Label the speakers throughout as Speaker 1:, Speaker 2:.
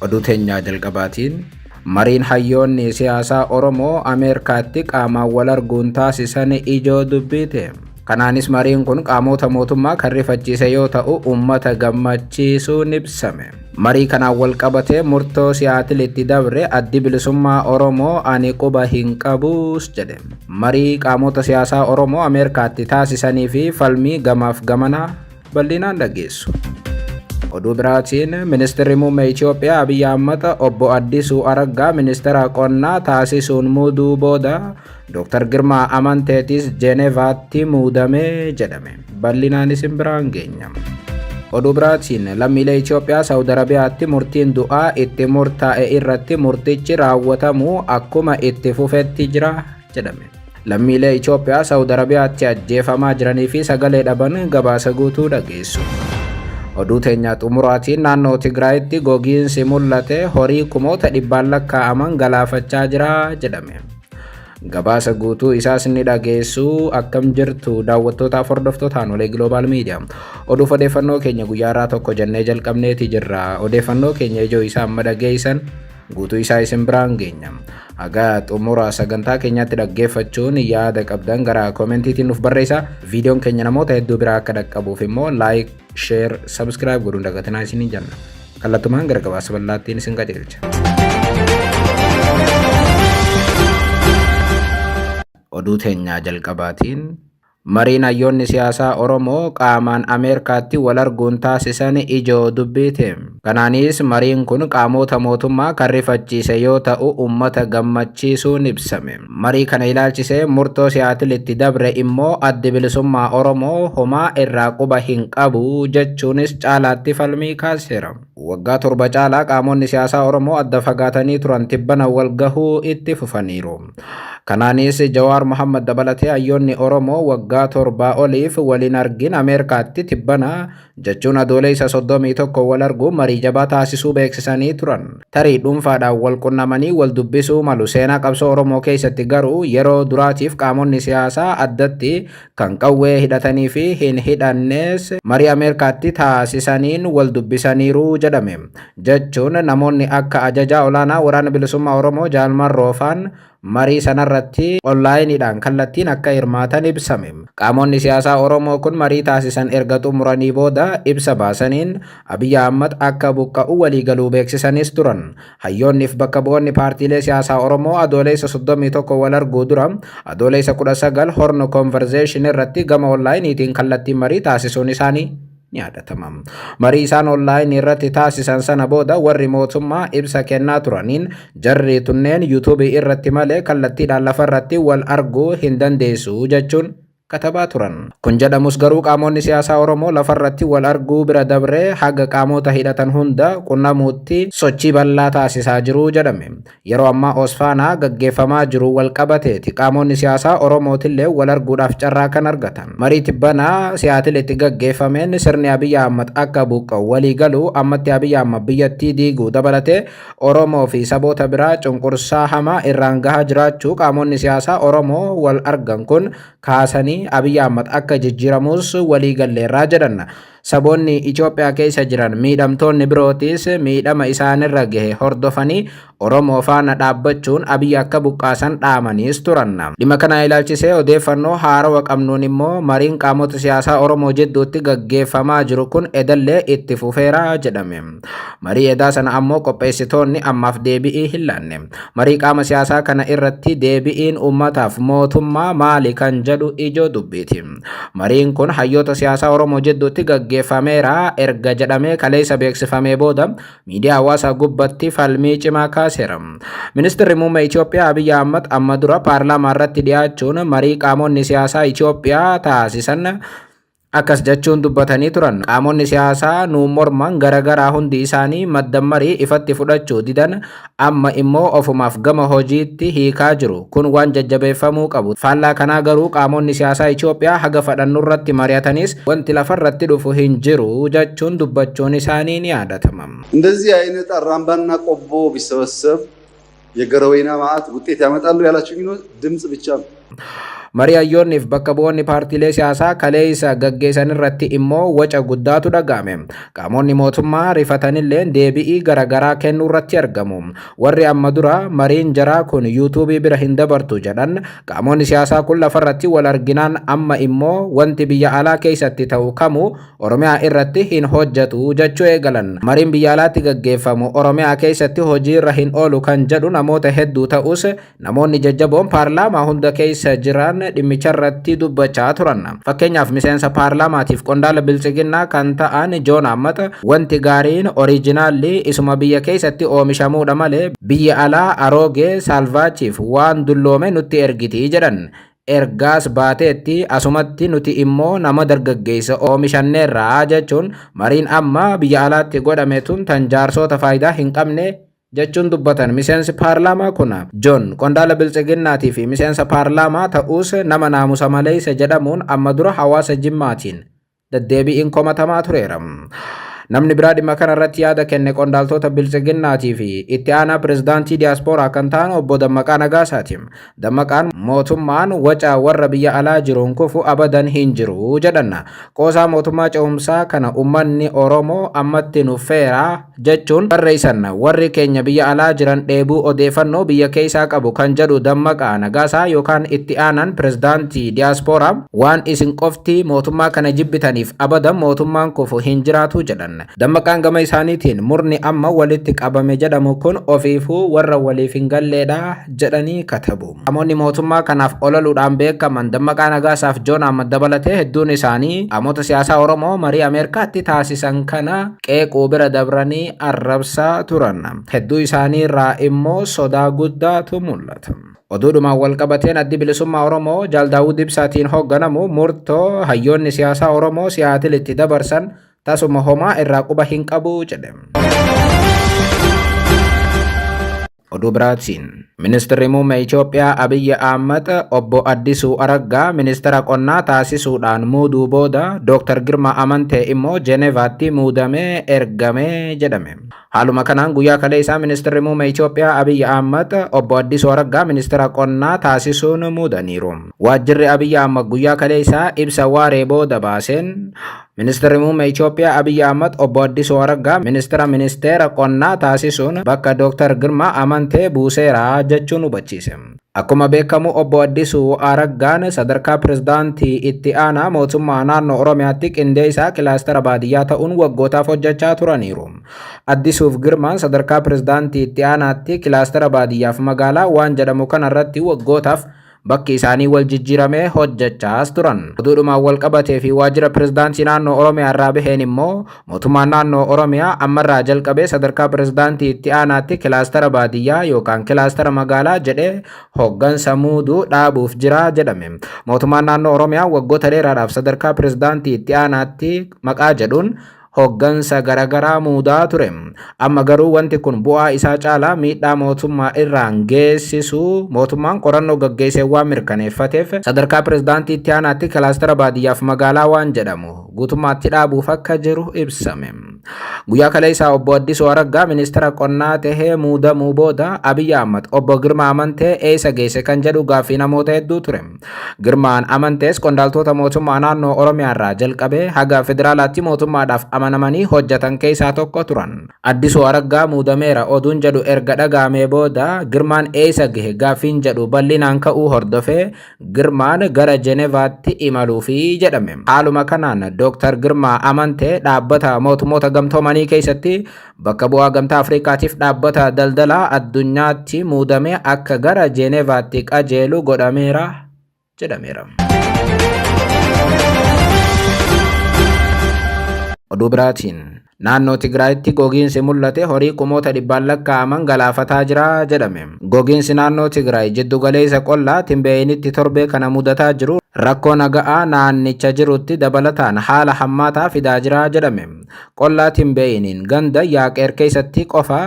Speaker 1: Oduu teenyaa jalqabaatiin mariin hayyoonni siyaasaa Oromoo Ameerikaatti qaamaan wal arguun taasisan ijoo dubbiite. Kanaanis mariin kun qaamota mootummaa kan rifachiise yoo ta'u uummata gammachiisuun ibsame. Marii kanaan wal qabatee murtoo Siyaatilitti dabre Addi Bilisummaa Oromoo ani quba hin qabuus jedhe. Marii qaamota siyaasaa Oromoo Ameerikaatti taasisanii fi falmii gamaaf gamanaa bal'inaan dhageessu. Oduu biraatiin ministeerri muummee Itoophiyaa Abiyyi Ahmad obbo Addisuu Araggaa ministeera qonnaa taasisuun muuduu booda Dr. Girmaa Amanteetis Jenevaatti muudamee jedhame. Bal'inaan isin biraan geenya. Oduu biraatiin lammiilee Itoophiyaa Saawud Arabiyaatti murtiin du'aa itti murtaa'e irratti murtichi raawwatamuu akkuma itti fufetti jira jedhame. Lammiilee Itoophiyaa Saawud Arabiyaatti ajjeefamaa jiranii fi sagalee dhaban gabaasa guutuu dhageessu. Oduu teenyaa xumuraatiin naannoo Tigraayitti gogiinsi mul'ate horii kumoota dhibbaan lakkaa'aman galaafachaa jira jedhame. Gabaasa guutuu isaas ni dhageessu. Akkam jirtu daawwattootaaf hordoftoota Aanolee Global Media. Oduuf odeeffannoo keenya guyyaa irraa tokko jennee jalqabneeti jirra. Odeeffannoo keenya ijoo isaa amma dhageessan guutuu isaa isin biraan geenya. Haga xumura sagantaa keenyaatti dhaggeeffachuun yaada qabdan gara koomentiitiin nuuf barreessaa. Viidiyoon keenya namoota hedduu biraa akka dhaqqabuuf immoo like, share, subscribe godhuun dagatinaa isiniin jenna. Kallattumaan gara gabaasa bal'aattiin isin qajeelcha. Oduu teenyaa jalqabaatiin mariin hayyoonni siyaasaa Oromoo qaamaan Ameerikaatti wal arguun taasisan ijoo dubbiiti. Kanaanis mariin kun qaamota mootummaa kan rifachiise yoo ta'u uummata gammachiisuun ibsame. Marii kana ilaalchisee murtoo Siyaatilitti dabre immoo Addi Bilisummaa Oromoo homaa irraa quba hin qabu jechuunis caalaatti falmii kaaseera. Waggaa 7 caalaa qaamonni siyaasaa Oromoo adda fagaatanii turan tibbana wal gahuu itti fufaniiru. Kanaanis Jawaar Mohammad dabalatee hayyoonni Oromoo waggaa 7 oliif wal hin argin Ameerikaatti tibbana jechuun Adooleessa 31 wal arguun marii jabaa taasisuu beeksisanii turan. Tarii dhuunfaadhaan wal qunnamanii wal dubbisuu malu. Seenaa qabsoo Oromoo keessatti garuu yeroo duraatiif qaamonni siyaasaa addatti kan qawwee hidhatanii fi hin hidhannes marii Ameerikaatti taasisaniin wal dubbisaniiru jedhame. Jechuun namoonni akka ajajaa olaanaa Waraana Bilisummaa Oromoo Jaal Marroo faan marii sanarratti onlaayiniidhaan kallattiin akka hirmaatan ibsame. Qaamonni siyaasaa Oromoo kun marii taasisan erga xumuranii booda ibsa baasaniin Abiy Ahmad akka buqqa'u waliigaluu beeksisanis turan. Hayyoonniif bakka bu'oonni paartiilee siyaasaa Oromoo Adooleessa 31 wal arguu dura Adooleessa 19 Horn Conversation irratti gama onlaayiniitiin kallattiin marii taasisuun isaanii ni yaadatama. Marii isaan onlaayinii irratti taasisan sana booda warri mootummaa ibsa kennaa turaniin jarri tunneen yuutuubii irratti malee kallattiidhaan lafarratti wal arguu hin dandeessu jechuun katabaa turan. Kun jedhamus garuu qaamonni siyaasaa Oromoo lafarratti wal arguu bira dabree haga qaamota hidhatan hunda qunnamuutti sochii bal'aa taasisaa jiru jedhame. Yeroo ammaa Osfaanaa gaggeeffamaa jiru wal qabateeti qaamonni siyaasaa Oromootillee wal arguudhaaf carraa kan argatan. Marii tibbana Siyaatilitti gaggeeffameen sirni Abiy Ahmad akka buqqa'u walii galuu ammatti Abiy Ahmad biyyattii diiguu dabalatee Oromoo fi saboota biraa cunqursaa hamaa irraan gahaa jiraachuu qaamonni siyaasaa Oromoo wal argan kun kaasanii Abiy Ahmad akka jijjiiramus walii galleerraa jedhan. Saboonni Itoophiyaa keessa jiran miidhamtoonni birootis miidhama isaanirra gahe hordofanii Oromoo faana dhaabbachuun Abiy akka buqqaasan dhaamaniis turan. Dhimma kana ilaalchisee odeeffannoo haarawa qabnuun immoo mariin qaamota siyaasaa Oromoo jidduutti gaggeeffamaa jiru kun edallee itti fufeera jedhame. Marii edaa sana ammoo qopheessitoonni ammaaf deebi'ii hin laanne. Marii qaama siyaasaa kana irratti deebi'iin uummataaf mootummaa maali kan jedhu ijoo dubbiiti. Mariin kun hayyoota siyaasaa Oromoo jidduutti gaggeeffameera erga jedhamee kaleessa beeksifamee booda miidiyaa hawaasaa gubbatti falmii cimaa kaaseera. Ministirri Muummee Itoophiyaa Abiy Ahmad amma dura paarlaamaa irratti dhiyaachuun marii qaamonni siyaasaa Itoophiyaa taasisan akkas jechuun dubbatanii turan. Qaamonni siyaasaa nuun morman garagaraa hundi isaanii madda marii ifatti fudhachuu didan amma immoo ofumaaf gama hojiitti hiikaa jiru. Kun waan jajjabeeffamuu qabu. Faallaa kanaa garuu qaamonni siyaasaa Itoophiyaa haga fadhan nurratti mari'atanis wanti lafarratti dhufu hin jiru jechuun dubbachuun isaanii ni yaadatama.
Speaker 2: እንደዚህ አይነት አራምባና ቆቦ ቢሰበሰብ የገረወይና መዓት ውጤት ያመጣሉ ያላችሁ ቢኖር ድምፅ ብቻ ነው።
Speaker 1: Marii hayyoonniif bakka bu'oonni paartiilee siyaasaa kaleessa gaggeessan irratti immoo waca guddaatu dhaga'ame. Qaamonni mootummaa rifatanilleen deebi'ii garagaraa kennuu irratti argamu. Warri amma dura mariin jaraa kun yuutuubii bira hin dabartu jedhan, qaamonni siyaasaa kun lafarratti wal arginaan amma immoo wanti biyya alaa keessatti ta'u kamuu Oromiyaa irratti hin hojjetu jechuu eegalan. Mariin biyya alaatti gaggeeffamu Oromiyaa keessatti hojiirra hin oolu kan jedhu namoota hedduu ta'us, namoonni jajjaboon paarlaamaa hunda keessa jiran dhimmicharratti dubbachaa turan. Fakkeenyaaf miseensa paarlaamaatiif qondaala Biltsiginnaa kan ta'an Joon Ahmad, wanti gaariin oriijinaalli isuma biyya keessatti oomishamuudha malee biyyi alaa aroogee saalvaachiif waan dulloome nutti ergiti jedhan. Ergaas baateetti, asumatti nuti immoo nama dargaggeessa oomishanneerra jechuun mariin amma biyya alaatti godhame tun tan jaarsoota faayidaa hin qabne jechuun dubbatan. Miseensi paarlaamaa kun Joon qondaala Biltsiginnaatii fi miseensa paarlaamaa ta'us nama naamusa maleessa jedhamuun amma dura hawaasa Jimmaatiin deddeebi'iin komatamaa tureera. Namni biraa dhimma kana irratti yaada kenne qondaaltota Biltsiginnaatii fi itti aanaa pirezidaantii diyaaspooraa kan ta'an obbo Dammaqaa Nagaasaati. Dammaqaan mootummaan waca warra biyya alaa jiruun kufu abadan hin jiru jedhan. Qoosaa mootummaa ce'umsaa kana ummanni Oromoo ammatti nuffeera jechuun barreessan. Warri keenya biyya alaa jiran dheebuu odeefannoo biyya keessaa qabu kan jedhu Dammaqaa Nagaasaa yookaan itti aanaan pirezidaantii diyaaspooraa, waan isin qofti mootummaa kana jibbitaniif abadan mootummaan kufu hin jiraatu jedhan. Dammaqaan gama isaaniitiin murni amma walitti qabame jedhamu kun ofiifuu warra waliif hin galleedha jedhanii katabu. Qaamonni mootummaa kanaaf ololuudhaan beekaman Dammaqaa Nagaasaaf Joon Ahmad dabalatee hedduun isaanii qaamota siyaasaa Oromoo marii Ameerikaatti taasisan kana qeequu bira dabranii arrabsaa turan. Hedduu isaanii irraa immoo sodaa guddaatu mul'ata. Oduudhumaan walqabateen Addi Bilisummaa Oromoo Jaal Daawud Ibsaatiin hoogganamu murtoo hayyoonni siyaasaa Oromoo Siyaatilitti dabarsan tasuma homaa irraa quba hin qabu jedhe. Oduu biraatiin, Ministirri Muummee Itoophiyaa Abiyyi Ahmad Obbo Addisuu Araggaa Ministira Qonnaa taasisuudhaan muuduu booda Dooktar Girmaa Amantee immoo Jenevaatti muudamee ergame jedhame. Haaluma kanaan guyyaa kaleessaa Ministirri Muummee Itoophiyaa Abiyyi Ahmad Obbo Addisuu Araggaa Ministira Qonnaa taasisuun muudaniiru. Waajjirri Abiyyi Ahmad guyyaa kaleessaa ibsa waaree booda baaseen, Ministirri Muummee Itoophiyaa Abiyyi Ahmad Obbo Addisuu Araggaa Ministira Ministeera Qonnaa taasisuun bakka Dooktar Girmaa Amantee buuseera jechuun hubachiise. Akkuma beekamu Obbo Addisuu Araggaan sadarkaa Pirezidaantii Itti Aanaa Mootummaa Naannoo Oromiyaatti qindeessaa kilaastara baadiyyaa ta'uun waggootaaf hojjechaa turaniiru. Addisuuf Girmaan sadarkaa Pirezidaantii Itti Aanaatti kilaastara baadiyyaaf magaalaa waan jedhamu kanarratti waggootaaf bakki isaanii wal jijjiiramee hojjechaas turan. Oduudhumaan wal qabatee fi waajjira pirezidaantii naannoo Oromiyaa irraa baheen immoo mootummaan naannoo Oromiyaa ammarraa jalqabee sadarkaa pirezidaantii itti aanaatti kilaastara baadiyyaa yookaan kilaastara magaalaa jedhee hoggansa muuduu dhaabuuf jira jedhame. Mootummaan naannoo Oromiyaa waggoota dheeraadhaaf sadarkaa pirezidaantii itti aanaatti maqaa jedhuun hoggansa garagaraa muudaa ture. Amma garuu wanti kun bu'aa isaa caalaa miidhaa mootummaa irraan geessisuu mootummaan qorannoo gaggeesseen waan mirkaneeffateef sadarkaa pirezidaantii itti aanaatti kilaastara baadiyyaaf magaalaa waan jedhamu guutummaatti dhaabuuf akka jiru ibsame. Guyyaa kaleessaa Obbo Addisuu Araggaa ministeera qonnaa tahee muudamuu booda Abiyyi Ahmad Obbo Girmaa Amantee eessa geesse kan jedhu gaaffii namoota hedduu ture. Girmaan Amantees qondaaltoota mootummaa naannoo Oromiyaa irraa jalqabee haga federaalaatti mootummaadhaaf amanamanii hojjetan keessaa tokko turan. Addisuu Araggaa muudameera oduun jedhu erga dhaga'amee booda Girmaan eessa gahe gaaffiin jedhu bal'inaan ka'uu hordofee Girmaan gara Jenevaatti imaluufi jedhame. Haaluma kanaan Dooktar Girmaa Amantee dhaabbata mootummoota gamtoomanii keessatti Bakka bu'aa Gamtaa Afrikaatiif Dhaabbata Daldalaa Addunyaatti muudamee akka gara Jeenevaatti qajeelu godhameera jedhameera. Oduu biraatiin, naannoo Tigraayitti gogiinsi mul'ate horii kumoota dhibbaan lakkaa'aman galaafataa jira jedhame. Gogiinsi naannoo Tigraay jiddu galeessa qollaa Timbeeyinitti torbee kana mudataa jiru. Rakkoo naga'aa naannicha jirutti dabalataan haala hammaataa fidaa jira jedhame. Qollaa Timbeeyiniin ganda Yaaqeer keessatti qofa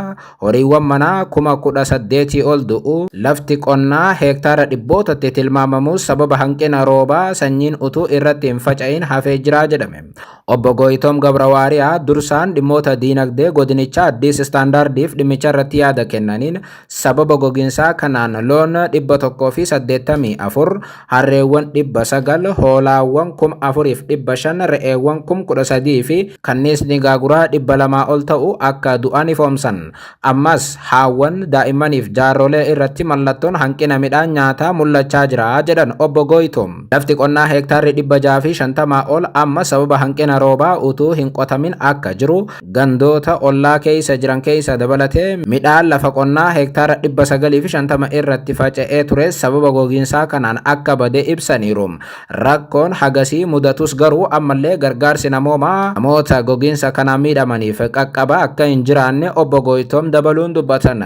Speaker 1: horiiwwan manaa 18,000 ol du'u, lafti qonnaa heektaara dhibbootatti tilmaamamus sababa hanqina roobaa sanyiin utuu irratti hin faca'in hafee jira jedhame. Obbo Gooyitoom Gabrawaariyaa dursaan dhimmoota diinagdee godinichaa Addis Standardiif dhimmicha irratti yaada kennaniin sababa gogiinsaa kanaan loon 184, harreewwan 900, hoolaawwan 4,500, re'eewwan 13,000 fi kanniisni gaaguraa 200 ol ta'u akka du'an ifoomsan. Ammas haawwan, daa'immaniif jaarrolee irratti mallattoon hanqina midhaan nyaataa mul'achaa jira jedhan Obbo Gooyitoom. Lafti qonnaa heektaarri 650 ol amma sababa hanqina roobaa utuu hin qotamin akka jiru, gandoota ollaa keessa jiran keessa dabalatee midhaan lafa qonnaa heektaara 950 irratti faca'ee ture sababa gogiinsaa kanaan akka bade ibsaniiru. Rakkoon hagasii mudatus garuu ammallee gargaarsi namoomaa namoota gogiinsa kanaan miidhamaniif qaqqabaa akka hin jiraanne Obbo Gooyitoom dabaluun dubbatan.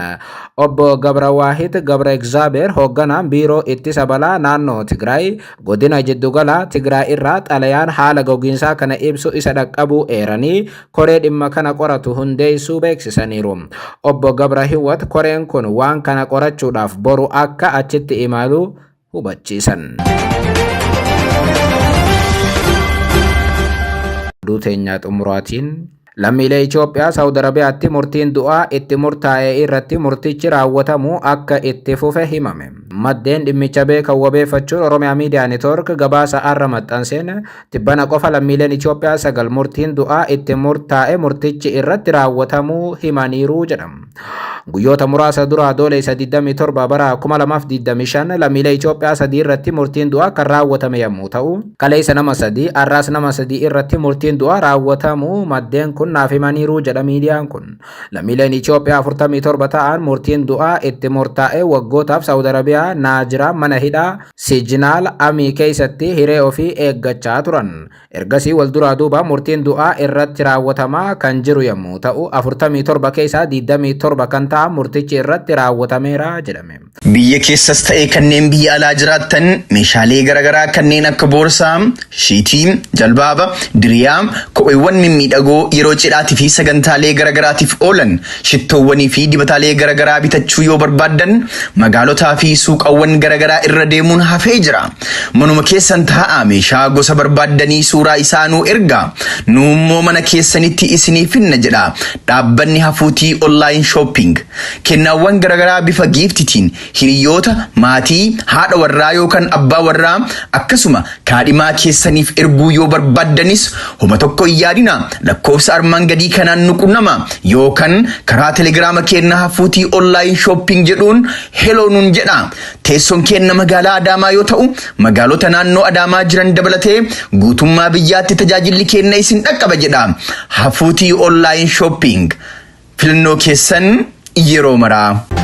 Speaker 1: Obbo Gabrawaahid Gabra Egzaabeer hoogganaan biiroo ittisa balaa naannoo Tigraay godina jiddugala Tigraay irraa xalayaan haala gogiinsaa kana ibsu isa dhaqqabuu eeranii koree dhimma kana qoratu hundeessuu beeksisaniiru. Obbo Gabra Hiwwat koreen kun waan kana qorachuudhaaf boru akka achitti imalu hubachiisan. Oduu teenyaa xumuraatiin lammiilee Itoophiyaa Saawud Arabiyaatti murtiin du'aa itti murtaa'e irratti murtichi raawwatamu akka itti fufe himame. Maddeen dhimmicha beekan wabeeffachuun Oromiyaa Miidiyaa Neetwoork gabaasa har'a maxxanseen tibbana qofa lammiileen Itoophiyaa 9 murtiin du'aa itti murtaa'e murtichi irratti raawwatamuu himaniiru jedhama. Guyyoota muraasa dura Adoolessa 27 bara 2025 lammiilee Itoophiyaa 3 irratti murtiin du'aa kan raawwatame yommuu ta'u, kaleessa nama 3, har'aas nama 3 irratti murtiin du'aa raawwatamuu maddeen kun naaf himaniiru jedha miidiyaan kun. Lammiileen Itoophiyaa 47 ta'an murtiin du'aa itti murtaa'e waggootaaf Saawud Arabiyaa Naajiraan mana hidhaa Sijinaal Amii keessatti hiree ofii eeggachaa turan. Ergasii wal duraa duubaan murtiin du'aa irratti raawwatamaa kan jiru yommuu ta'u, 47 keessaa 27 kan ta'an murtichi irratti raawwatameera jedhame.
Speaker 3: Biyya keessas ta'ee kanneen biyya alaa jiraattan meeshaalee garaagaraa kanneen akka boorsaa, shiitii, jalbaaba, diriyaa, kopheewwan mimmiidhagoo yeroo cidhaatii fi sagantaalee garaagaraatiif oolan, shittoowwanii fi dibataalee garaagaraa bitachuu yoo barbaaddan magaalotaa fi suuqawwan garaagaraa irra deemuun hafee jira. Manuma keessan taa'aa meeshaa gosa barbaaddanii suuraa isaa nuu ergaa. Nu immoo mana keessanitti isinii finna jedha dhaabbanni Hafuutii Online Shopping. Kennaawwan garaagaraa bifa giiftitiin hiriyoota, maatii, haadha warraa yookaan abbaa warraa akkasuma kaadhimaa keessaniif erguu yoo barbaaddanis homa tokko hin yaadina, lakkoofsa armaan gadii kanaan nu qunnama yookaan karaa telegiraama keenna Hafuutii Online Shopping jedhuun hello nun jedha. Teessoon keenna magaalaa Adaamaa yoo ta'u, magaalota naannoo Adaamaa jiran dabalatee guutummaa biyyaatti tajaajilli keenna isin dhaqqaba jedha. Hafuutii Online Shopping, filannoo keessan yeroo maraa.